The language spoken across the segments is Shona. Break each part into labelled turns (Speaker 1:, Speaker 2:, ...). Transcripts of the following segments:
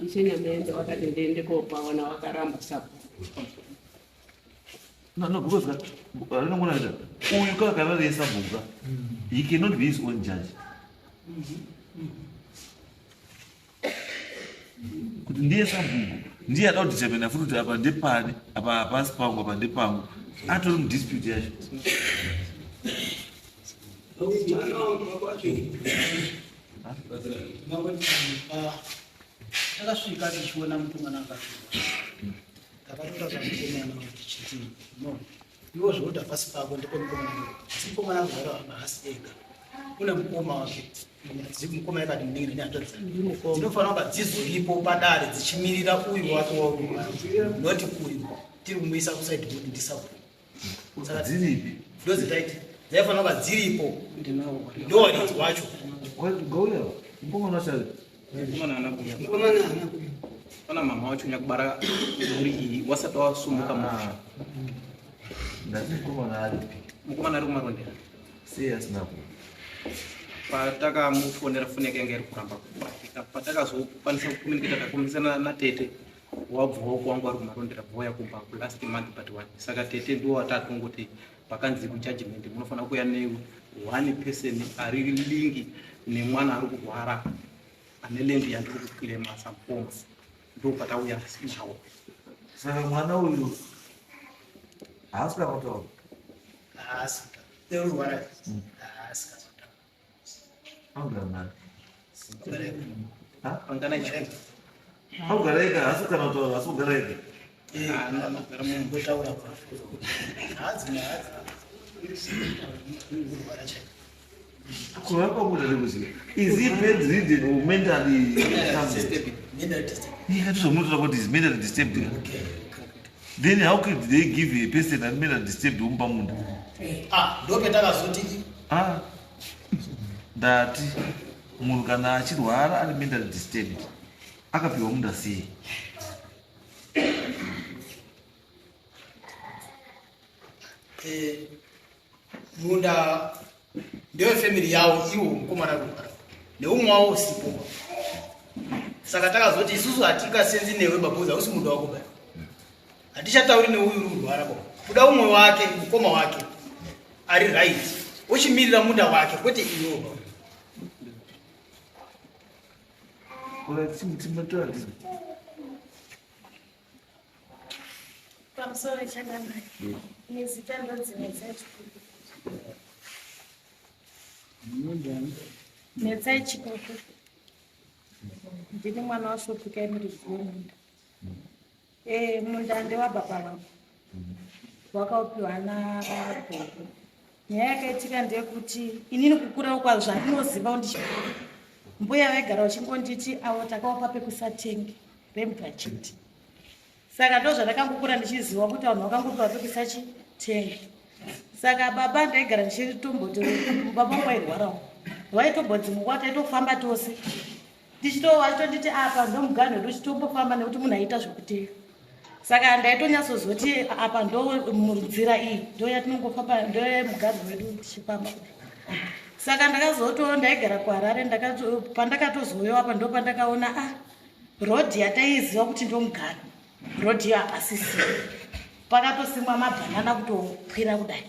Speaker 1: Ishe Nyamende wakati ndiende kopaona, wakaramba sabhuku.
Speaker 2: No, no, because rinongona kuita uyu ka kana ari sabhuku ka, he cannot be his own judge. Kuti ndiye sabhuku, ndiye ada kudetermina futi kuti apa ndepani, apa hapasi pangu, apa ndepangu. Atori mudispute yacho.
Speaker 3: Takasvika tichiona mukomana akasvika, takatora zvamukomana tichiti no, iwo zvokuti hapasi pako, ndepemukomana, asi mukomana akugara apa haasi ega, kune mukoma wake. Mukoma yakati muningi nehanzvadzi dzinofanira kunga dzizoripo padare dzichimirira uyu wake wauri, noti uyu tiri kumuisa kusaidi kuti ndisabhuku.
Speaker 2: Saka dziripi?
Speaker 3: Ndodzitaiti dzaifanira kunga dziripo, ndowaridzi wacho.
Speaker 2: Gauya mukomana wacho ari
Speaker 4: Mukomana haana kuuya.
Speaker 1: Mukomana haana kuuya.
Speaker 4: Pana mama wacho nyakubara mhuri iyi wasati wasumuka musha.
Speaker 2: Ndati mukomana aripi?
Speaker 4: Mukomana ari kuMarondera.
Speaker 2: Sei asina kuuya?
Speaker 4: Patakamufonera, foni yake yanga iri kuramba kubatika. Patakazokwanisa kucommunicata, takomunisana natete wabvawo kwangu ari kuMarondera, bvauya kumba last month but one. Saka tete ndiwo watatongoti pakanzi kujudgment munofanira kuuya ne one person ari link nemwana ari kurwara ane land yandiri kuclaima samukoma, ndo patauya nawo.
Speaker 2: Saka mwana uyu haasi kana kutaura?
Speaker 3: Haasi erurwara, haasi kazotaura.
Speaker 2: Anogara nani?
Speaker 4: Pangana ichikuru.
Speaker 2: Anogara ega, haasi kana kutaura, haasi kugara ega?
Speaker 4: Anogara mumba.
Speaker 3: Ndotaura hadzi hadzi kurwara chaiko.
Speaker 2: Kurwara kwakuita rekuziva, is he bedridden or mentally something?
Speaker 3: Mentally disturbed.
Speaker 2: Ikatizomunotora kuti is mentally disturbed, then how could they give a person ari mentally disturbed womupa munda?
Speaker 3: Ah, ndopetakazoti
Speaker 2: Ah, ndati munhu kana achirwara ari mentally disturbed akapiwa munda sei?
Speaker 3: Munda ndewefamily yavo iwo, mukomana ari kurwara neumwe wavo usipo. Saka takazoti isusu hatingasenzi newe babuza, hausi munda wako ba, hatichatauri neuyu uri kurwara ba, kuda umwe wake, mukoma wake ari right, ochimirira munda wake, kwete iwewo ba.
Speaker 2: Alright, timatora ndizvo.
Speaker 5: Pamusoro chanamai, nezita ndonzi Netsai Chikuku. Netsai Chikuku, ndini mwana waSopukai, muridzi wemunda. Munda ndewababa vangu, wakaupiwa nagogo. Nyaya yakaitika ndeyekuti inini kukura kwa zvandinoziva ndichikura, mbuya vaigara vachingonditi avo takawapa pekusatenge rembwa chete. Saka ndo zvandakangokura ndichiziva kuti vanhu vakangopiwa pekusachitenge. Saka baba ndaigara ndichitomboti baba vangu vairwarawo, vaitombodzi taitofamba tose tichitonditi apa ndo muganho wedu, uchitombofamba nekuti munhu aiita zvekuteya. Saka ndaitonyatsoziva apa ndo munzira iyi ndo yatinongofamba, ndo muganho wedu tichifamba. Saka ndakazoto ndaigara kuHarare, pandakatozouyawo apa ndo pandakaona a rodhi yataiziva kuti ndo muganho, rodhi iyo hapasisina, pakatosimwa mabhanana kutokwira kudai.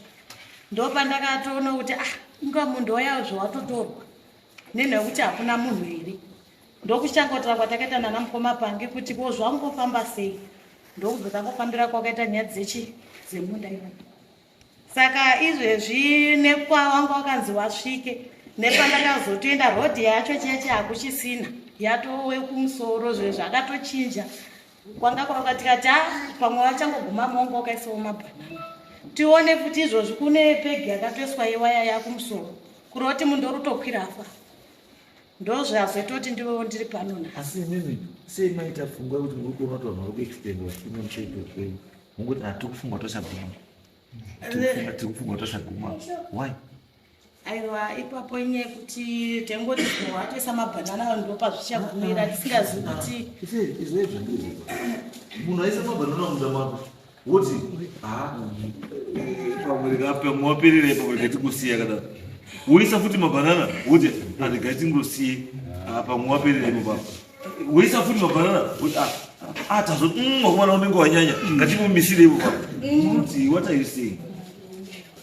Speaker 5: Ndo pandakatoona kuti ah, inga munhu waya zvawatotorwa nenhau yekuti hakuna munhu here. Ndokuchangotira kwatakaita nana mukoma Pange kuti ko zvangofamba sei, ndokubva tangofambira kwakaita nyaya dzechi dzemunda iyoyo. Saka izvezvi nekwawanga wakanzi wasvike nepandakazotoenda, rodhi yacho cheche hakuchisina, yatove kumusoro, zve zvakatochinja. Kwanga kwaka tikati a pamwe vachangoguma mongo wakaisawo mabhanana, tione futi izvozvi kune pegi yakatoiswa yewaya yakumusoro, kureva kuti munhu orutokwira afa. Ndozvazototi ndivewo ndiri pano nhasi.
Speaker 2: Asi imimi sei maita pfungwa yekuti muri kuona kuti vanhu vari kuextend vachipinda mucheto kwenyu, mungoti hatiri kufunga tochaguma, tiri kufunga tochaguma, why?
Speaker 5: Aiwa, ipapo inyaya yekuti tengoti watoisa mabhanana, ndo pazvichagumira, tisingazivi kuti
Speaker 2: Izvo zvandiri, munhu aisa mabhanana munda mako, woti ha pamwe rikapamwe waperera ipapo, regai tingosiya kadaro, woisa futi mabhanana, woti aregai tingosiye, pamwe waperera ipo papo. Woisa futi mabhanana woti ah, ah tazoti wakomana unenge wanyanya ngatimumisire ipo papo. Munoti what are you saying?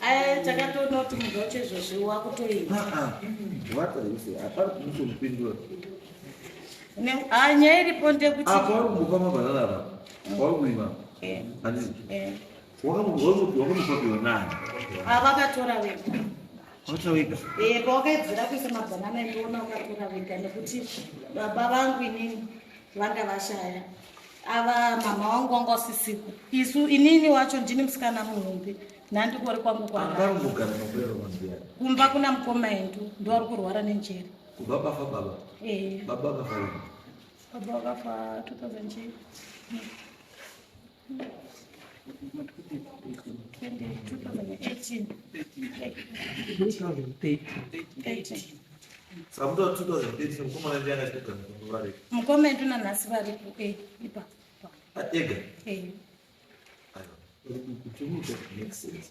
Speaker 5: Aya takatoona kuti munhu wacho izvozvi wakutoita.
Speaker 2: Ah, ah. What are you saying? Hapana kumupindura.
Speaker 5: Ah, nyaya iripo ndekuti
Speaker 2: Apa uri kumbopa mabhanana apa. Wauri kurima. Handiti. Wakamupapiwa nani?
Speaker 5: Ah, vakatora vega.
Speaker 2: Wakatora vega?
Speaker 5: Eh, pawakaidzira kuisa mabhanana ndiona wakatora vega nekuti baba vangu inini vanga vashaya. Ava mama wangu wanga wasisipo. Isu inini wacho ndini musikana muhombe. Nhandikori kwangu kwana.
Speaker 2: Akarumbogara makurero manziyani.
Speaker 5: Kumba kuna mukoma endu ndo ari kurwara nenjere.
Speaker 2: Kubva pafa baba.
Speaker 5: Eh.
Speaker 2: Baba vakafa rini?
Speaker 5: Baba vakafa 2000 2018. 2013.
Speaker 2: Saka muta 2013 mukomana ndiye anga achitogara kumba variko.
Speaker 5: Mukoma endu nanhasi varipo ipa.
Speaker 2: Ega.
Speaker 5: Eh.
Speaker 2: Makes sense.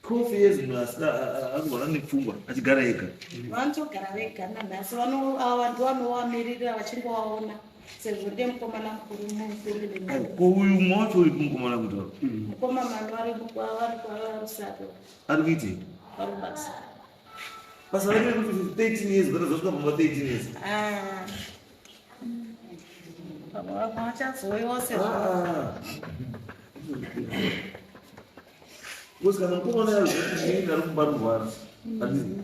Speaker 2: 12 years munhu asina akurwara nepfungwa achigara ega.
Speaker 5: Vanotogara vega nanhasi ava ndovanovamirira vachingovaona sezvo ndiye mukomana mukuru mukuru.
Speaker 2: Ko uyu mumwe wacho uri mukomana kutaura?
Speaker 5: Mukoma Manu ari kwaRusape.
Speaker 2: Ari kuitei?
Speaker 5: Vari kubasa.
Speaker 2: Basa rake rekuti 13 years kana zvasvika pamba 13 years.
Speaker 5: Ah. Pamwe vamwe vachazouyawo sezvo.
Speaker 2: Because kana mukomana munin'ina ari kumba ari kurwara. Handiti?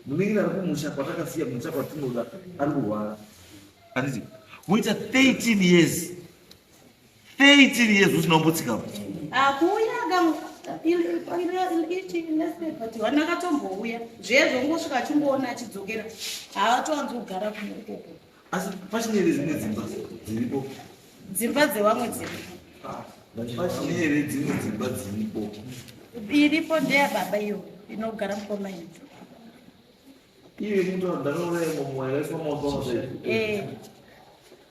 Speaker 2: Munin'ina ari kumusha kwatakasiya kumusha kwatinoda ari kurwara. Handiti? Woita 13 years. 13 years usina kumbotsikapo.
Speaker 5: Akuuya but vana akatombouya zviye zvongosvika achingoona achidzokera haatowanzi kugara kuno ikoko.
Speaker 2: Asi pachine here dzimwe dzimba dziripo?
Speaker 5: Dzimba dzevamwe dziripo.
Speaker 2: Pachine here dzimwe dzimba dziripo?
Speaker 5: Iripo ndeyababa iyo inogara mukoma idzi.
Speaker 2: Iye mutaura ndakauraya mumwe yakaiswa maoko masaidi.
Speaker 5: Eh.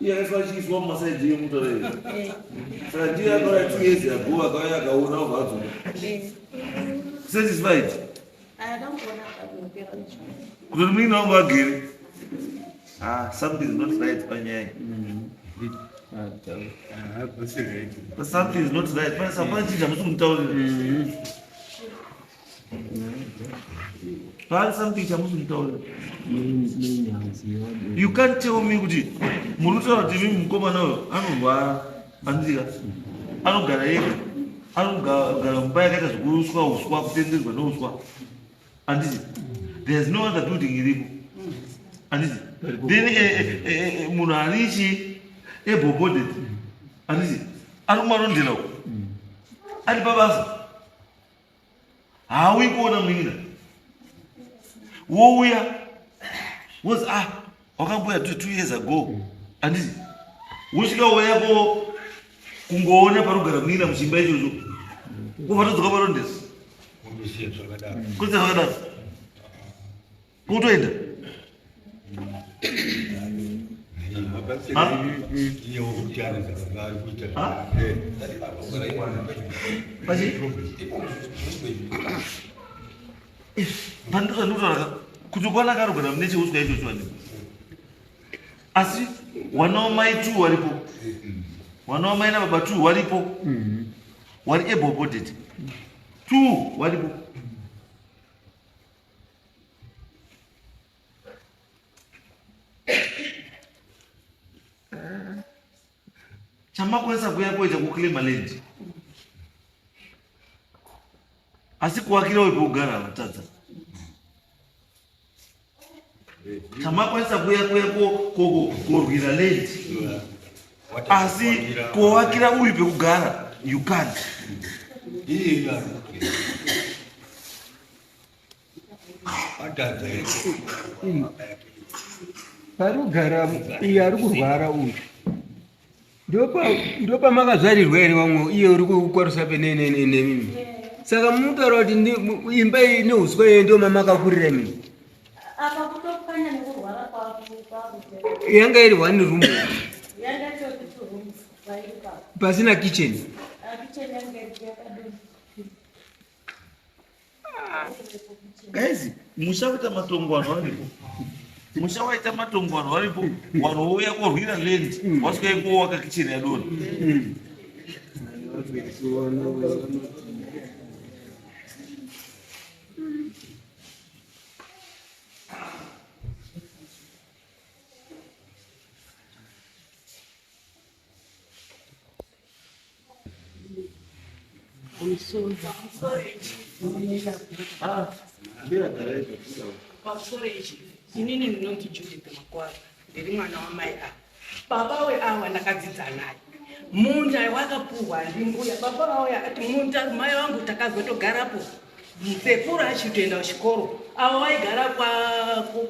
Speaker 2: Iye yakaiswa achiiswa mumasaidi iyo mutaura iyo.
Speaker 5: Eh.
Speaker 2: Saka ndiye akauya 2 years ago akauya akaona obva adzoka.
Speaker 5: Eh.
Speaker 2: Satisfied.
Speaker 5: Akamboona akadongera izvo.
Speaker 2: Kutoti munin'ina wangu agere. Ah, something is not right panyaya. But something is not right. Pane hapana chinhu chamusi kumutaurira. Pane something chamusi kumutaurira. You can't tell me kuti muri kutaura kuti imi mukomana uyo anorwara andika anogara ega anogara mumba yakaita zvekuswa uswa kutenderedzwa neuswa anditi there is no other building iripo anditi then munhu ari chi able-bodied anditi ari kumarondera uko ari pabasa hauyi kuona munin'ina wouya wozi ah wakamboya 2 years ago anditi wosvika wouya ko kungoona parugara munin'ina muchimba ichocho wobva todzoka parondera
Speaker 6: Kundosiya zvakadaro.
Speaker 2: kusiya zvakadaro kutoenda pandozvandikutaura kuti kwana karugara mune cheuswa ichocho ani asi wana wamai 2 waripo wana wamai nababa 2 waripo wari able bodied 2 waripo. Chamakwanisa kuya kuita kuclaima land asi kuakira uyu pekugara vatadza. Chamakwanisa kuya kuya korwira land asi kuakira uyu pekugara you can't.
Speaker 7: Parugara iye ari kurwara uyu ndopamakazvarirwa here vamwe iye uri kukwarusa nemimi saka munotaura kuti imba iyi neuswa iye ndo mamakakurira mimi.
Speaker 5: Apa kutopfanya nekurwara kwako.
Speaker 7: Yanga iri one room.
Speaker 5: Yanga itori two rooms vairi papo.
Speaker 7: Pasina kitchen.
Speaker 5: Kitchen yanga iri yakadini.
Speaker 2: Guys, musha kuita matongo vanhu varipo. Musha waita matongo, vanhu varipo, vanhu vouya korwira land, wasvika ikowaka kicheni yadonha.
Speaker 1: Pamusoro ichi, inini ndinonzi Judith Makwara, ndiri mwana wamai ava. Baba weawa ndakadzidza naye. Munda wakapuhwa ndimbuya. Baba vauya ati munda mai vangu takazotogarapo. Sekuru achitoenda kuchikoro. Avo vaigara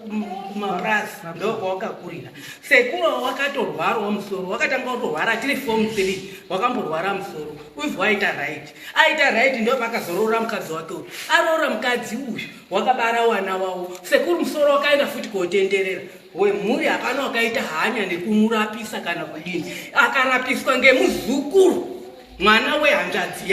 Speaker 1: kumapurazi ndokwawakakurira. Sekuru avo wakatorwarawo musoro, wakatanga kutorwara tiri form 3, wakamborwara musoro. Ubva waita right. Aita right ndopakazoroora mukadzi wake uyu. Aroora mukadzi uyu wakabara wana wavo. Sekuru musoro wakaenda futi kotenderera. Wemhuri hapana wakaita hanya nekumurapisa kana kudini. Akarapiswa ngemuzukuru mwana wehanzvadzi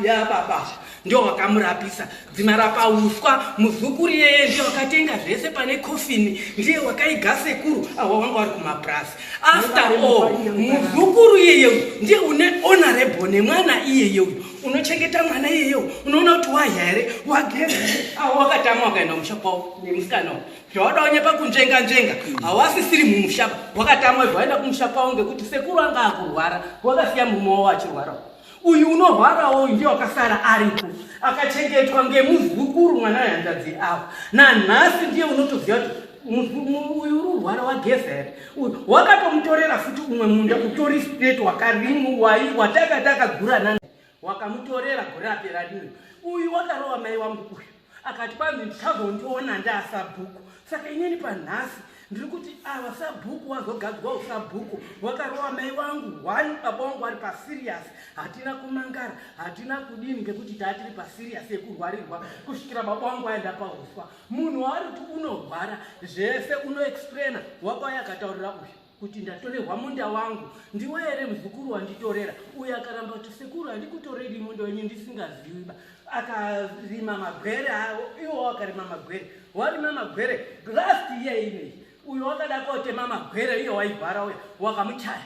Speaker 1: yababa ndio wakamurapisa. Dzimara pauswa muzukuru iyeye ndiye wakatenga zvese pane kofini, ndiye wakaiga sekuru avo vanga vari kumapurasi. After all muzukuru iyeye uyu ndiye une honorable nemwana iyeye uyu, unochengeta mwana iyeye uyu, unoona kuti wahya here, wageza here. Avo wakatama wakaenda kumusha kwavo nemusikana uyu. Zvawada wanyepa kunzvenga nzvenga, hawasisiri mumusha, wakatama waenda kumusha kwavo ngekuti sekuru anga akurwara, wakasiya murume wavo achirwara. Uyu unorwarawo uyu ndiye wakasara aripo, akachengetwa ngemuzukuru mwana wehanzvadzi avo. Nanhasi ndiye unotoziva kuti uyu uri kurwara wageza here. Uyu wakatomutorera futi umwe munda utori straight wakarimwa watakataka nani, wakamutorera gore rapera rimwe. Uyu wakarova mai wangu uyu akati kwanzi ndichazondiona ndaasabhuku. Saka inini panhasi ndiri kuti ava sabhuku wazogadzwa usabhuku wakarova mai wangu one, baba wangu ari pasirius, hatina kumangara, hatina kudini ngekuti taatiri pasirius yekurwarirwa kusvikira baba wangu aenda pauswa. Munhu waari kuti unorwara zvese unoexplaina, wakauya akataurira uyu kuti ndatorerwa munda wangu, ndiwe here muzukuru wanditorera? Uyu akaramba kuti sekuru handikutoreri munda wenyu ndisingazivi ba. Akarima magwere avo, iwo wakarima magwere, warima magwere last year ineyi. Uyu wakada kotema magwere, iye waigwara uya wakamuchaya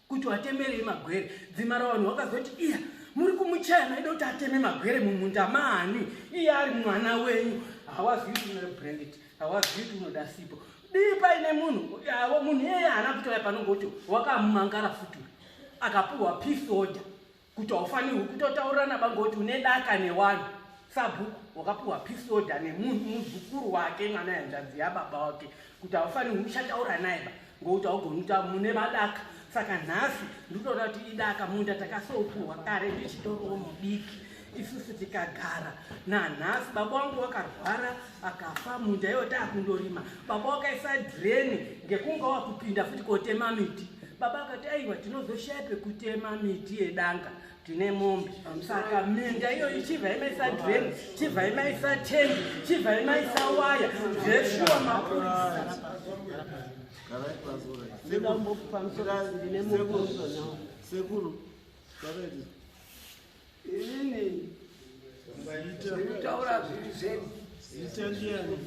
Speaker 1: kuti watemerei magwere. Dzimara vanhu wakazoti iya muri kumuchaya maida kuti ateme magwere mumunda maani, iye ari mwana wenyu. Hawazivi kuti unoda branded, hawazivi kuti unoda sipo. Dii paine munhu avo, munhu iyeye haana kutouya panongoti wakamumangara futi akapuhwa peace order kuti haufanirwi kutotaurira nabangoti une daka newanhu. Sabhuku wakapuhwa peace order nemuzukuru wake mwana hanzvadzi yababa wake kuti haufanirwi kuchataura naye ba ngokuti haugoni kuti mune madaka. Saka nhasi ndinotoda kuti idaka munda takasopuhwa kare ndichitoriwo mudiki, isusu tikagara nanhasi. Baba wangu wakarwara akafa, munda iwo taakundorima. Baba wakaisa dhireni ngekunga wakupinda futi kotema miti. Baba akati aiwa tinozoshaya pekutema miti yedanga, tine mombe. Saka minda iyo ichibva imaisa dhireni, chibva imaisa tengi, chibva imaisa waya, zveshuwa mapurisa.
Speaker 2: Sekuru, zvakaita.
Speaker 8: Inini ndinotaura zviri zvenyu.
Speaker 3: Zita ndiani?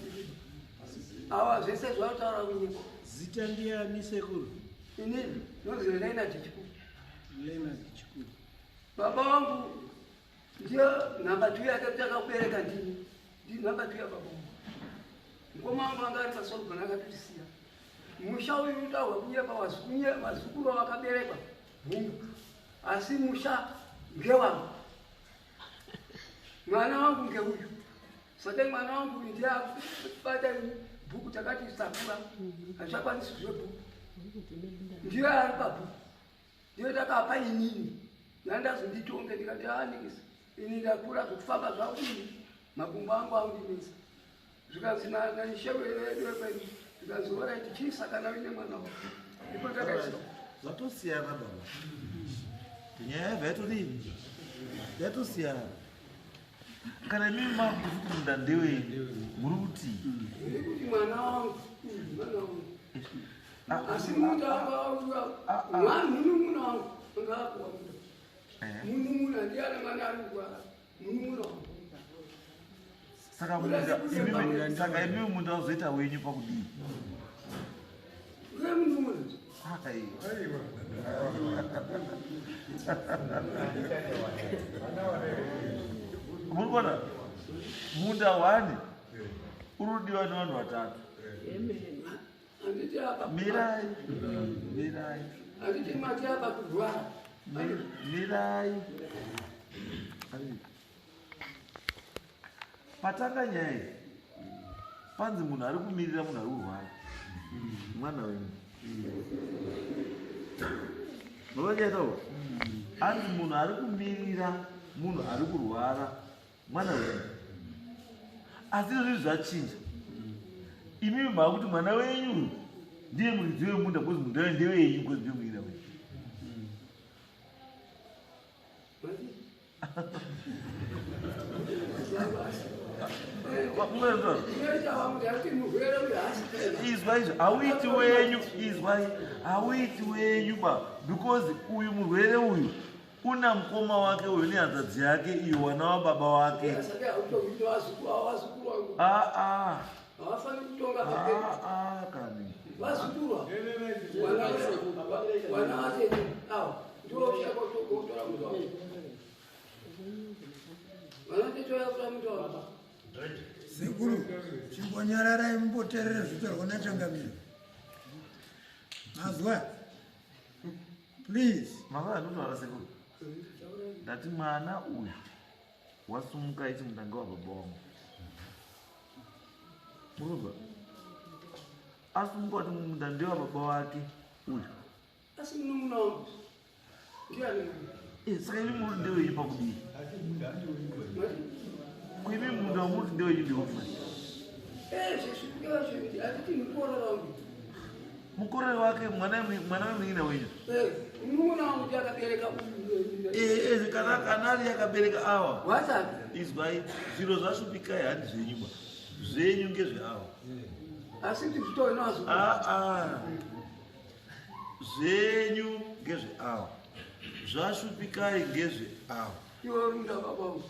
Speaker 8: Awa zvese zvavataura kunyika.
Speaker 3: Zita ndiani sekuru?
Speaker 8: Inini ndinonzi Leonard Chikuru.
Speaker 3: Leonard Chikuru.
Speaker 8: Baba vangu ndiyo nhamba 2 yake takabereka ndini. Ndi nhamba 2 yababa vangu. Mukoma wangu anga ari pasorogona akatotisiya. Musha uyu utaurwa kunyepa vazukuru vakaberekwa hungu. Asi musha ngewangu. Mwana wangu ngeuyu. Saka mwana wangu ndiye akubata bhuku takati sakura. Hachakwanisi zvebhuku. Ndiye ari pabhuku. Ndiye takapa inini. Nandazonditonge ndikati anikisa. Ini ndakura zvekufamba zvakudini. Makumbo angu aundinetsa. Zvikanzi naishe wedu wekwedu. Zvikanzi alright chiisa kana uine mwana wako. Ndipo takaisa.
Speaker 2: Zvatosiyana baba. Nyaya yabva yatodini? Yatosiyana. Kana imimi makuti kuti munda ndewenyu, muri kuti
Speaker 8: Ndiri kuti mwana wangu, mwana wangu. Asi munda wanga munun'una wangu anga apuwa munda. Munun'una ndiye ane mwana ari kurwara. Munun'una wangu.
Speaker 2: Saka munda imimi, saka imimi munda uzoita wenyu pakudii? Aiwa. Muri kuona munda wani uri kudiwa nevanhu vatatu. Mirai, mirai.
Speaker 8: Handiti mati apa kurwara.
Speaker 2: Mirai. Patanga nyaya iyi panzi munhu ari kumirira munhu ari kurwara mwana wenyu novachaitawo anzi munhu ari kumirira munhu ari kurwara mwana wenyu, asi izvozvi zvachinja. Imimi maakuti mwana wenyu ndiye muridzi wemunda because munda wenyu ndewenyu because ndiye mumirira wenyu. Izwai izvo, hauiti wenyu, izwai, hauiti wenyu ba, because uyu murwere uyu una mukoma wake uyu nehanzvadzi yake iyo wana wababa wake. Aa,
Speaker 8: havafaniri kutonga pamberi.
Speaker 2: Aa, kani.
Speaker 8: Vazukuru wana vatete ava ndivo kutora muto wavo. Vana tete vakutora muto wavo.
Speaker 9: Sekuru, chimbonyararai mumboteerere zvitaurwa nachangamire. Mazwa, please.
Speaker 2: Mazwa andinotaura sekuru. Ndati mwana uyu wasumuka ichi mutanga wababa wangu. Murikuzwa? Asumuka kuti munda ndewababa wake uyu.
Speaker 8: Asi munun'una wangu ndiani?
Speaker 2: Saka imi muri ndewenyu pakudii? Kuimi munda wamuri ndewenyu ndeupi?
Speaker 8: Handiti mukororo wangu.
Speaker 2: Mukororo wake mwana wemunin'ina wenyu.
Speaker 8: Munun'una wangu ndiye akabereka uyu.
Speaker 2: Kana kana ari akabereka awa.
Speaker 8: Wasati.
Speaker 2: Izwai, zviro zvashupikai handi zvenyu ba. Zvenyu ngezveawa.
Speaker 8: Asi ndizvitove nazvo.
Speaker 2: Aa. Zvenyu ngezveawa. Zvashupikai ngezveawa.
Speaker 8: Iwe uri munda baba wangu.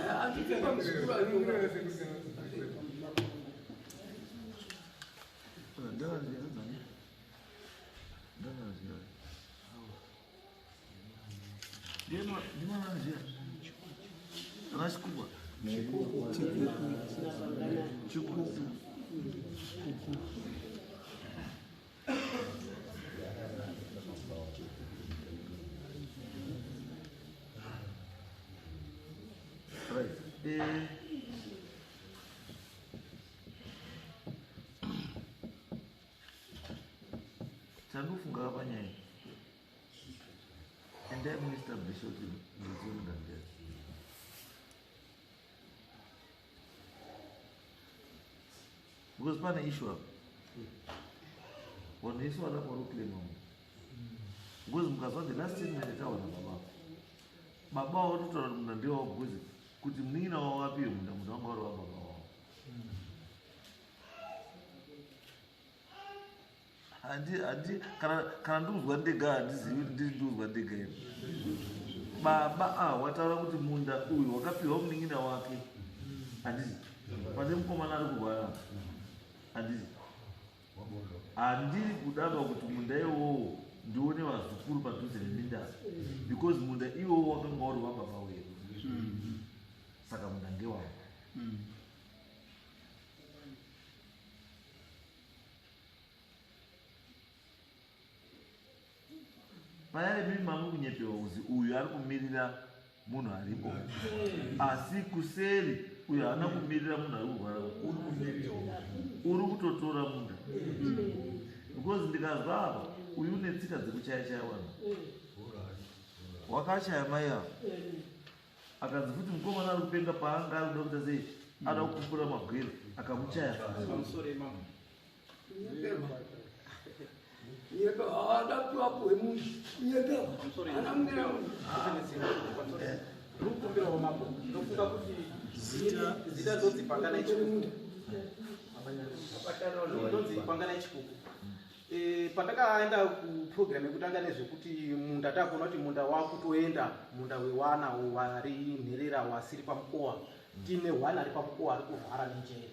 Speaker 8: Handiti pamuzukuru anonga.
Speaker 2: Chikuku. Right. Chandofunga panyaya iyi, endai muestablish kuti muridzi wemunda ndiani. Because pane issue apa. Vanhu vese vari apa vari kuclaima munhu. Because mukazwa the last statement yataurwa nababa apa, baba vavo vatotaura kuti munda ndewavo because kuti munin'ina wavo apiwe munda, munda wanga uri wababa vavo. Handi handi kana kana ndikuzwa ndega handizivi kuti ndiri ndikuzwa ndega here. Baba wataura kuti munda uyu wakapiwa munin'ina wake. Handiti pane mukomana ari kurwara. Handiti handiri kudaba kuti munda iwowo ndione vazukuru padhuze neminda because munda iwowo wakanga uri wababa wedu. Saka munda ndewavo. Payari mimi mamu kunyepewa uzi uyu ari kumirira munhu aripo, asi kuseri uyu haana kumirira munhu ari kurwara, uri kutotora munda. Because ndikazwa apa uyu une tsika dzekuchaya chaya vanhu. Wakachaya mai ava akanzi futi mukomana ari kupenga paanga ari kuda kuita sei, ada kupupura magwere akamuchaya futi.
Speaker 4: Pamusoro imamo.
Speaker 8: Nyepewa, ada kupiwa munhu. Nyepewa. Ana munhu.
Speaker 4: Ndinokumbirawo mambo, ndinofunga kuti zita ndonzi Panganai Chikuku. Ndonzi Panganai Chikuku. Patakaenda kuprogram yekutanga nezvekuti munda, takuona kuti munda wakutoenda, munda wewana wari nherera wasiri pamukowa, tiine one ari pamukowa ari kurwara nenjere.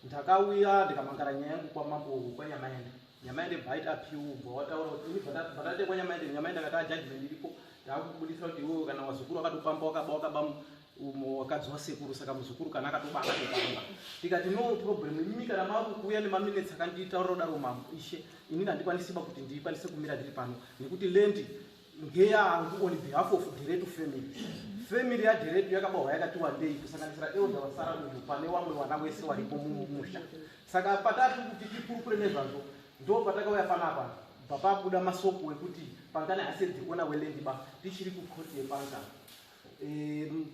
Speaker 4: Ndakauya ndikamangara nyaya yangu kwamambo kwaNyamaende. Nyamaende bvaita appeal, bva wataura kuti ini bvandaite kwaNyamaende. Nyamaende akati ajudgment iripo, ndakubudisa kuti iwewe kana wazukuru wakatopamba, wakaba, wakaba umo wakadzi wasekuru, saka muzukuru kana akatoba akatopamba. Ndikati no problem, imimi kana makuuya nemaminutes akanditaurira kudaro mambo ishe, inini handikwanisi ba kuti ndikwanise kumira ndiri pano nekuti land ngeyangu on behalf of Deretu family. Family yaDeretu yakabahwa yakati wandei, kusanganisira elder wasara uyu, pane wamwe wana wese waripo mumusha. Saka patati kuti tikurukure nezvazvo, ndo patakauya panapa, bva pabuda masoko ekuti pangana hasedzikuona weland ba tichiri kukoti yepanga.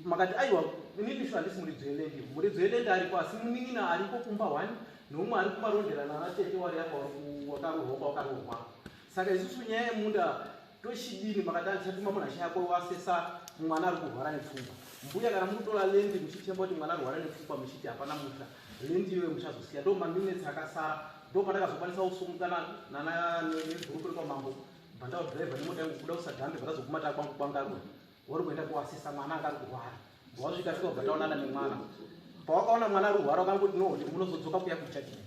Speaker 4: Makati aiwa, inini sho handisi muridzi weland. Muridzi weland ariko, asi munin'ina ariko kumba one neumwe ari kumarondera nanatete wari apa wakarohwa kwawakarohwa. Saka isusu nyaya yemunda tochidini? Makati andichatuma munhu achiyako wasesa mwana ari kurwara nepfungwa. Mbuya, kana mukutora land muchichemba kuti mwana arwara nepfungwa, muchiti hapana musha, land iyoyo muchazosiya. Ndo maminutes akasara, ndo pandakazokwanisa kusumukana nana negroup rekwamambo, bva ndadhiraivha nemota yangu kuda kusadhambe, bva kwangu kwangarwa wari kuenda kuwasisa mwana anga ari kurwara. Wasvika svika, bva taonana nemwana. Pawakaona mwana ari kurwara, wakangoti no, munozodzoka kuya kujudgment.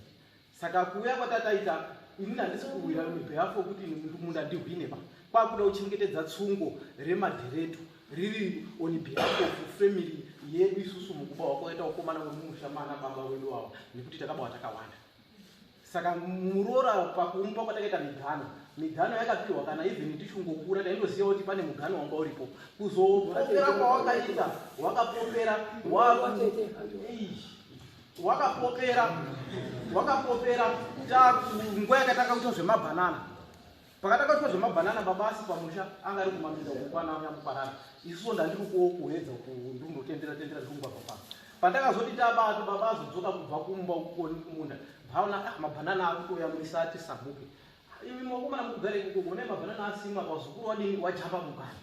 Speaker 4: Saka kuuya kwatataita, inini handisi kuwira behalf kuti munda ndihwine pa kwakuda kuchengetedza tsungo remadheretu riri on behalf of family yedu isusu mukubawa kwakaita ukomana wemumusha mana baba wedu ava, nekuti takabawa takawanda. Saka muroora pakumupa kwatakaita migano, migano yakapiwa kana even tichingokura taindoziva kuti pane mugano wanga uripo. Kuzopopera kwawakaita, wakapopera wakapopera nguva yakatanga kuita zvemabhanana. Pakatanga kuitwa zvemabhanana, baba asi pamusha anga ari kumaminda kukwana nyamuparara. Isusu ndandiri kuhedza ndikundotendera tendera ndikungwabva pano. Pandakazoti tabati baba azodzoka kubva kumba kumunda, bvaona ah, mabhanana akutoyamwisa ati samuke. Imi mwakomana mukugara ikoko, une mabhanana asimwa, pazukuru wadini wajamba mugano.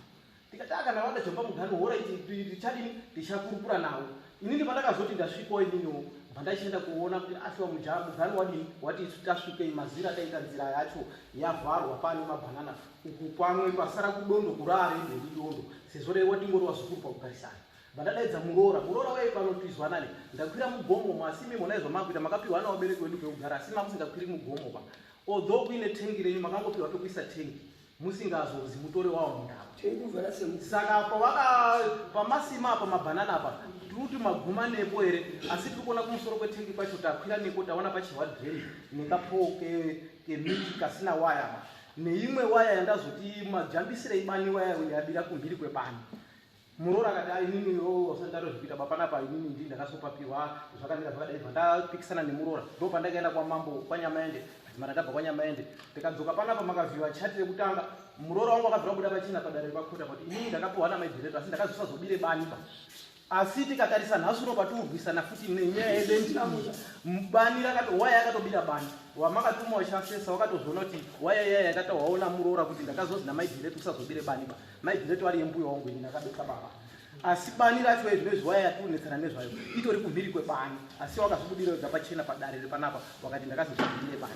Speaker 4: Tikati ah, kana wadajamba mugano, hora tichadini, tichakurukura nawo. Inini pandakazoti ndasvikawo ininiwo, bva ndachienda kuona kuti ashuwa mugano wadini wati isu tasvikei, mazira ataita nzira yacho yavharwa pane mabhanana uku, pamwe pasara kudondo kurare dondo sezvo rei watingori wazukuru pakugarisana. Bva ndadaidza muroora. Muroora wai pano tizwanane, ndakwira mugomo, asi imi mona izvo makuita makapiwa navabereki vedu pekugara, asi mamusingakwiri mugomo pa, although kuine tengi renyu, makangopiwa pekuisa tengi, musingazozi mutore wawo mundau. Saka pawaka pamasima apa mabhanana apa, tiri kuti maguma nepo here? Asi tiri kuona kumusoro kwetengi kwacho takwira neko, taona pachihwa drain nekapoo kemiti kasina waya apa, neimwe waya yandazoti majambisirei bani, waya yabira kumhiri kwebani. Muroora akati "Ah, inini usandaro zvekuita bapanapa, inini ndii ndakasopapiwa zvakamira zvakadai." Bva ndapikisana nemuroora, ndo pandakaenda kwamambo kwaNyamaende. Mara ndabva kwaNyamaende ndikadzoka panapa, makavhiwa chati rekutanga. Muroora wangu akabvira kubuda pachena padare repakota kuti inini ndakapiwa namaidhireto, asi ndakazosazobire bani pa. Asi tikatarisa nhasi uno patiurwisana futi nenyaya yeland iyi, bani rakato waya yakatobira bani, wamakatuma wachasesa wakatozviona kuti waya iya yakatawaona muroora kuti ndakazozi namaidhireto usazobire bani ba. Maidhireto ari yembuya wangu, ini ndakabesa baba, asi bani racho izvinezvi waya yationetsana nezvayo itori kumhiri kwebani, asi wakazvibudira wega pachena padare repanapa, wakati ndakazozvibire bani.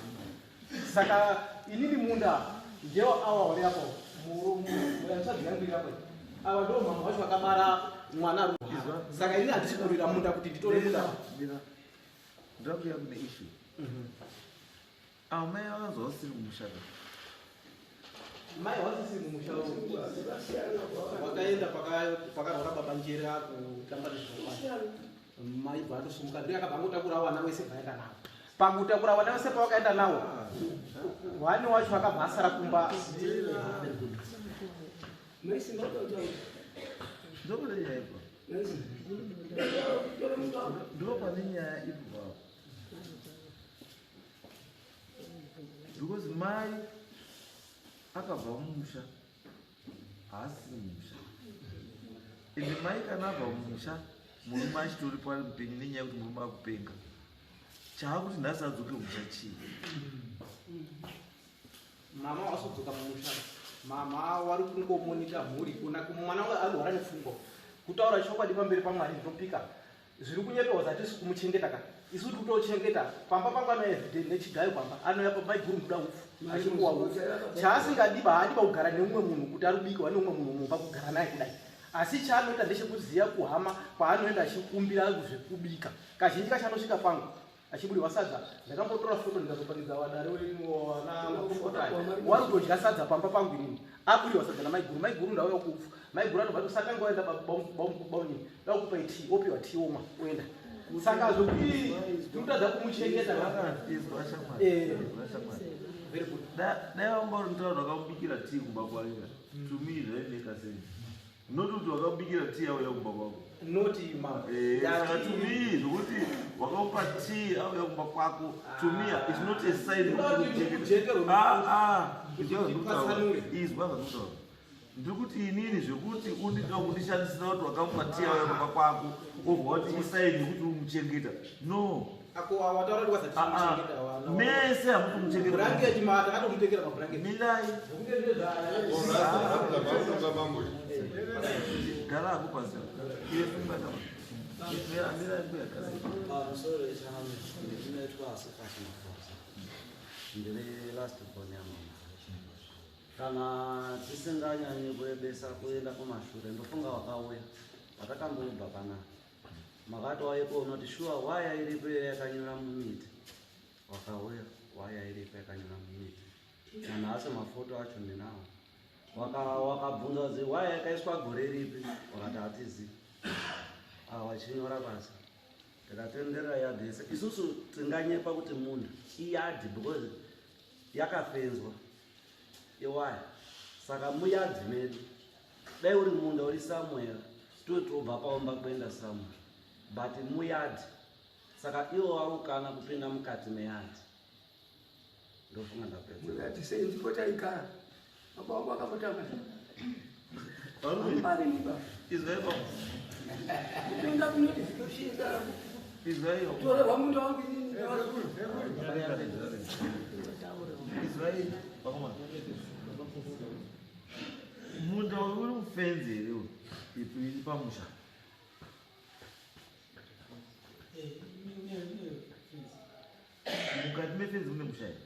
Speaker 4: Saka inini munda ndewo awa uri apo mutsvadzi yangu iri apo, ava ndo mama wacho vakabara mwana ari kurwara. Saka inini handisi kurwira munda kuti nditore munda.
Speaker 2: Ndakuya kune issue. Ava mai vakanzwa vasiri kumusha ka?
Speaker 4: Mai wasisiri mumusha, wakaenda pakarwara baba njere akutamba nezvinokwani, mai bva atosumuka, ndiyo akabva angotakura wana wese bvaenda nawo. Pakutakura wana wese pawakaenda nawo, wani wacho akabva asara kumba. Very good.
Speaker 2: Ndopane nyaya ipo, ndopane nyaya ipo papo, because mai akabva mumusha, haasiri mumusha. Ende mai kana abva mumusha, murume achitoripo ari mupenyu, nenyaya yekuti murume akupenga, chaakuti nhasi adzoke mumusha chii?
Speaker 4: Mama wasodzoka mumusha, mama wari kungomonita mhuri kuna mwana arwara nepfungwa. Kutaura chokwadi pamberi paMwari, ndinopika, zviri kunyepewa zatisi kumuchengeta ka. Isu tiri kutochengeta pamba pangu anouya everyday nechigayo pamba anouya maiguru muda upfu achipuwa upfu. Chaasingadiba haadiba kugara neumwe munhu kuti ari kubikwa neumwe munhu mumba kugara naye kudai. Asi chaanoita ndechekuziya kuhama kwaanoenda achikumbira zvekubika. Kazhinji kacho anosvika pangu achibudirwa sadza. Ndakambotora foto ndikazopangidza vadare vana makurukota aya. Wari kutodya sadza pamba pangu inini. Abudirwa sadza namaiguru. Maiguru ndauya kuupfu. Maiguru anobva ati usatanga waenda bamunini. Ndakupa tea, opiwa tea omwa oenda. Saka zvokuti tinotadza kumuchengeta. Very good.
Speaker 2: Dai wanga uri mutaura wakamubikira tea kumba kwake. To me zvaimeka sense. Not kuti wakabikira tea auya kumba kwako.
Speaker 4: Not mama.
Speaker 2: Saka to me zvokuti wakamupa tea auya kumba kwako to me it's not a sign yekuti Izwa zvandikutaura. Ndiri kuti inini zvekuti undida kundishandisira kuti wakamupa tea auya kumba kwako wobva wati isign yekuti umuchengeta. No.
Speaker 4: Ako wataura kuti wasati kumuchengeta wana.
Speaker 2: Mese hamusi kumuchengeta.
Speaker 4: Blanket ma takatomutekera ma blanket.
Speaker 2: Milai. Gara hako pasi. Iwe funga kama. Mira mira mbuya gara.
Speaker 10: Pamusoro chami ndinoitwa Asifasi Mafosa. Ndiri last born yamama. Kana tisinganyanyi kurebesa kuenda kumashure ndofunga wakauya patakambobva panapa. Makati waipo unoti shuwa waya iripo iyo yakanyura mumiti. Wakauya waya iripo yakanyura mumiti. Nanhasi mafoto acho ndinawo. Wakabvunza kuti waya yakaiswa gore ripi wakati hatizivi. Wachinyora pasi. Tikatenderera yadhi yese. Isusu tinganyepa kuti munda iyadhi because yakafenzwa iwaya. Saka muyadhi medu dai uri munda uri somewhere totobva paomba kuenda somewhere but muyadhi. Saka iwo warukana kupinda mukati meyadhi. Ndofunga ndapedza.
Speaker 8: Muyadhi sei ndipo taigara. Baba wangu akambotama. Pari mimba.
Speaker 2: Izwai baba.
Speaker 8: Kupinda kunoti zitoshinda.
Speaker 2: Izwai.
Speaker 8: Torerwa munda wangu inini.
Speaker 2: Izwai vakomana. Munda uyu uri mufenzi here uyu? Iri pamusha. Mukati mefenzi mune musha here?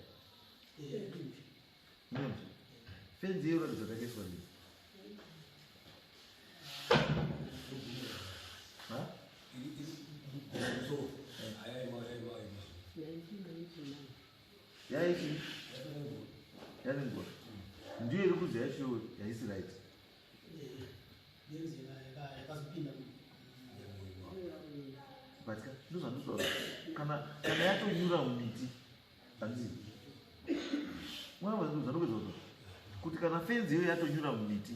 Speaker 2: Mune musha. Fenzi iyo iratidza kuti yakaiswa rini? Ha? Yaiti? Yanengura. Ndiyo iri kuzi yacho haisi right. But ndozvandinotaura. Kana yatonyura mumiti handii. Mwana zvandikuedza kutaura. Kuti kana fenzi iyo yatonyura mumiti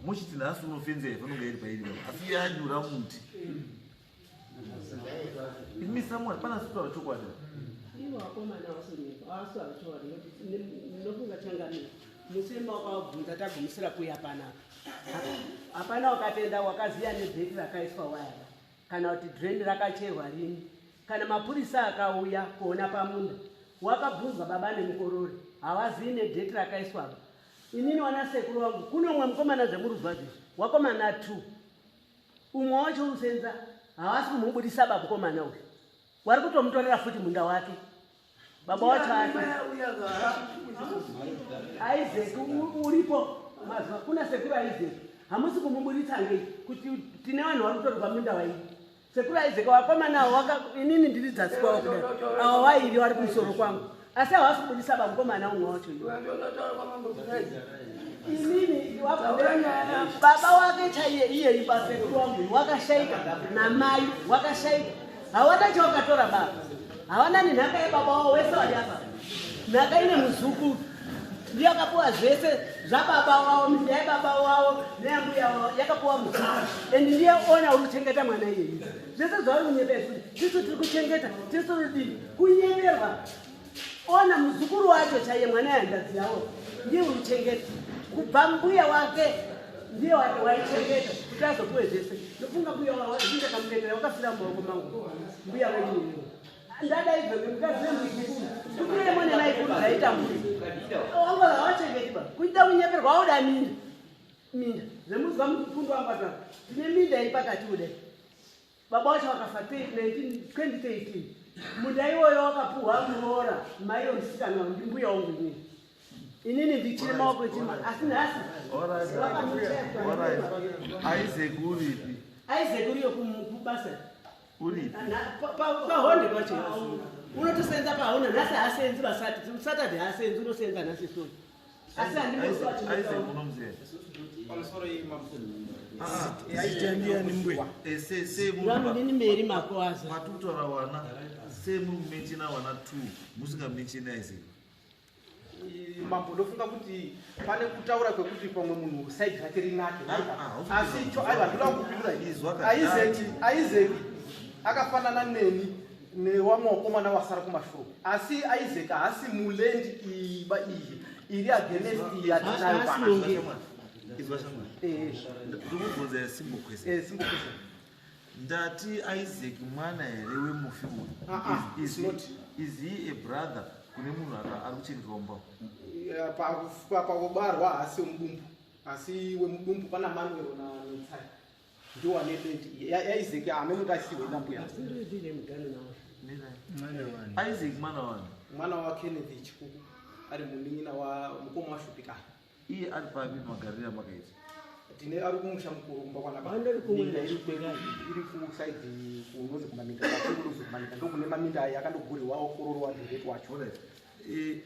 Speaker 2: mochiti nhasi uno fenzi haifanira kunge iri pairi baba asi yanyura mumuti. Imi someone pana sitaura chokwadi.
Speaker 1: Ivo vakomana vasonyepa vasitaura chokwadi nekuti ndinofunga changamire musema wakavabvunza tagumisira kuya panapa. Hapana wakatenda wakaziya nebheti rakaiswa waya kana kuti drain rakacherwa rini. Kana mapurisa akauya kuona pamunda wakabvunzwa baba nemukorori havazivi nedheti rakaiswa apa. Inini wana sekuru wangu kuno umwe mukomana zvemuruzwa zvezvi wakomana 2 umwe wacho usenza havasi kumubudisa baba mukomana uyu wari kutomutorera futi munda wake baba wacho ati Isaac uripo mazuva kuna sekuru Isaac hamusi kumuburitsa ngei kuti tine vanhu vari kutorerwa munda waii. Sekuru Isaac vakomana avo inini ndiri dzasi kwavo kudai ava vairi vari kumusoro kwangu asi havasi kubudisa baba mukomana umwe wacho inini baba wake chaiye iyeyu basekuru wangu wakashaika namai wakashaika hawana chawakatora baba hawana nenhaka yebaba wavo wese wari apa nhaka ine muzukuru ndiyo akapuwa zvese zvababa wavo minda yebaba wavo neyambuya wavo yakapuwa muzukuru and ndiye ona uri kuchengeta mwana iyeyu zvese zvauri kunyepa izvi tisu tiri kuchengeta tisu rudii kunyeverwa ona muzukuru wacho chaiye mwana yehanzvadzi yavo ndiye uri kuchengeta kubva mbuya wake ndiye waichengeta kuti azopuwe zvese ndofunga mbuya wavo wakafira mumaoko mangu mbuya wenyu ndadaidzwa nemukadzi wemuzukuru kukuremo nemaikuru zvaita mhuri wanga hawachengeti ba kuita kunyeperwa wauda minda minda zvemuzuva mukufundo wangu atara tine minda iri pakati kudai baba wacho wakafa 2013
Speaker 11: Munda iwoyo wakapuhwa muroora mai wemusikana ndimbuya wangu inini. Inini ndichiri maoko echima asi nhasi
Speaker 2: Isaac uripi?
Speaker 11: Isaac uriyo kubasa.
Speaker 2: Uripi?
Speaker 11: Pahonde pacho. Unotosenza pahonde nhasi haasenzi basati. Saturday haasenzi unosenza nhasi so. Asi
Speaker 2: Isaac unomuziva?
Speaker 4: Pamusoro imambo.
Speaker 11: Ndini Mary Makwaza.
Speaker 2: Matutaura wana sei muri kumenshina wana 2 musingamenshini Isaac?
Speaker 4: Mambo ndofunga kuti pane kutaura kwekuti pamwe munhu side rake rinake asi icho aiwa ndoda kupindura Isaac Isaac akafanana neni newamwe wakomana wasara kumashure asi Isaac haasi mulendi iba iyi iri against yatinayo pana.
Speaker 2: Izwa shamwari. Ndikubvunza simple question.
Speaker 4: Simple question.
Speaker 2: Ndati Isaac mwana here wemufi uyu?
Speaker 4: It's not.
Speaker 2: Is he a brother kune munhu ari kuchengetwa mumba?
Speaker 4: Pakubarwa haasi wemudumbu asi wemudumbu pana Manuel naNetsai ndiwo ane lendi yaIsaac amene asiwe nambuya.
Speaker 2: Isaac mwana wani?
Speaker 4: Mwana wa Kenneth Chikuku ari munin'ina wa mukoma wa Shupika.
Speaker 2: Iye ari papi magariro amakaita?
Speaker 4: Tine ari kumusha mukuru kumba kwana iri kusaidhi kunonzi kumaminda kunozi kumaminda ndokune maminda aya akandoguriwa okororwa direct wacho.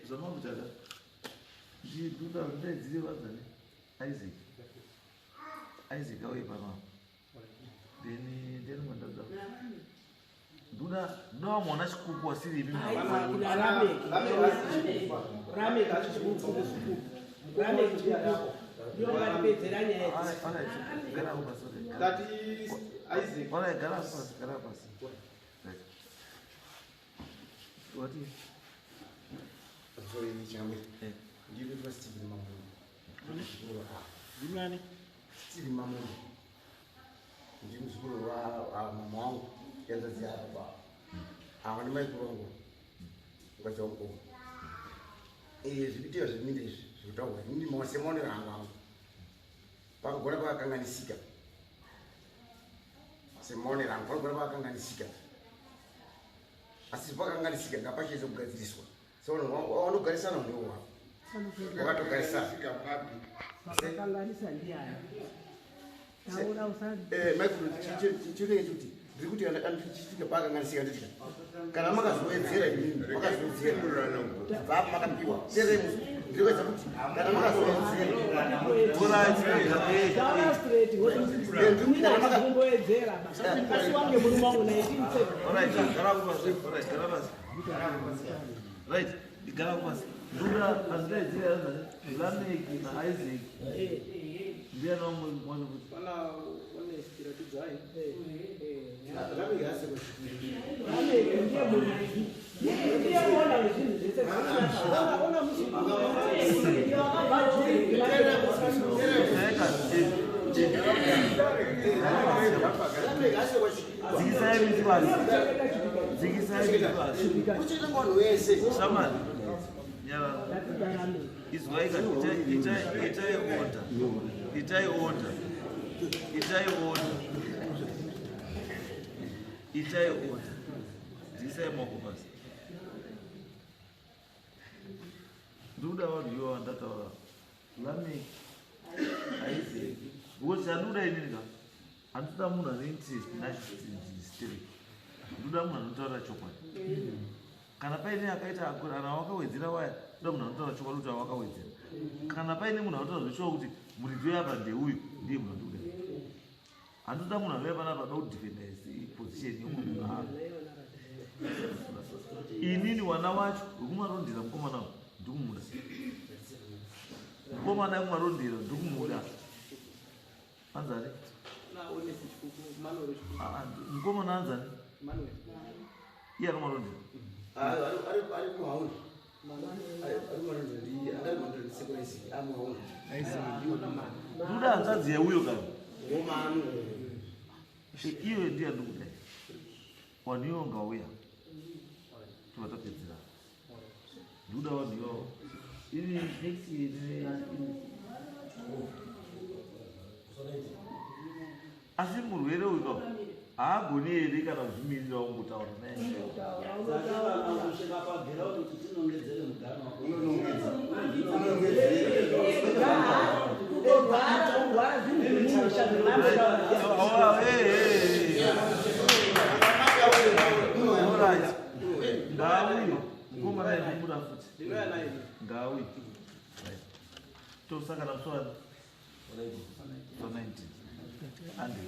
Speaker 2: Zvamakuita ndinoda ndaidzire vazani Isaac. Isaac auye pano. Then mwandadza. Ndoda vamwe Chikuku wasiri imi. Gara pasi. What is?
Speaker 12: Stephen Mamundo. Stephen Mamundo. Ndi muzukuru wa mama wangu yanzadzi yababa. Ava ndi maikuru wangu mukadzi wamukoma. Zvikuitika zveminda izvi zvirikutaurwa inini semaonero angu angu pakagona pakakanganisika semaonero angu panogona pakakanganisika asi pakakanganisika ngapachiedza kugadziriswa so wanogarisana munhu wako wakatogarisana
Speaker 11: Pakakanganisa ndiani? Taura usani.
Speaker 12: Maikuru chinenge chikuti ndiri kuti kana chichitika pakakanganisika nditika kana makazowedzera imimi makazowedzera bva makapiwa serei ndiri kuedza kuti kana makazowedzera
Speaker 11: Taura straight kuti mina kumboedzera asi wange murume wangu 1970.
Speaker 2: Alright, gara pasi. Alright, gara pasi. Right, gara pasi. Ndoda andaidzira Lameki na Isaac. Ndiani wamwe mwana kuti?
Speaker 4: Pana Honest Ratidzai.
Speaker 11: Lameki ndiye muridzi. Ndiye muona wezvinhu zvese. Ona muzukuru. Ndiye wakabva jeri.
Speaker 2: Dzikisai miti pasi. Dzikisai miti pasi.
Speaker 12: Kuchita munhu wese.
Speaker 2: Shamani. Nyarara. Izwai ka itai order. Itai order. Itai order. Itai order. Dzikisai maoko pasi. Ndoda vanhu ivo vandataura. Lameki. Isaac. Because chandinoda inini ka handitoda munhu ane interest nachispirit. Ndoda munhu anotaura chokwadi. Kana paine akaita kana wakawedzera waya, ndoda munhu anotaura chokwadi kuti awakawedzera. Kana paine munhu anotaura zveshuwa kuti muridzi weapa ndeuyu, ndiye munhu andikuda. Handitoda munhu anouya panapa anoda kudefenda position yeumwe munhu. Inini wana wacho wekumarondera mukomana uyu ndikumuda. Mukomana wekumarondera ndikumuda. Anzani?
Speaker 4: Na Honest Chikuku, Manuel Chikuku.
Speaker 2: Mukomana anzani?
Speaker 4: Manuel.
Speaker 2: Iye anomarondera.
Speaker 12: Ari kuhauna. Ari kumarondera ndi angari marondera ndi sekuru Isaac amuhauna.
Speaker 2: Ndoda hanzvadzi yeuyo kana.
Speaker 12: Ngomanu.
Speaker 2: Iye ndiye andikuda. Wanhu iwo ngauya. Tobva tapedzera. Ndoda vanhu ivavo. Ini next year asi murwere uyu ka Haagoni here kana kuzvimirira ungotaura naye?
Speaker 10: Kusvika pagiraundi kuti tinongedzere mugano wako.
Speaker 11: Kutorwara, kurwara zvinhu zvemumusha
Speaker 2: Alright. Ngauye. Mukomana ndimura futi. Ngauye. Right. Tosangana musi wani? So 19. Ande.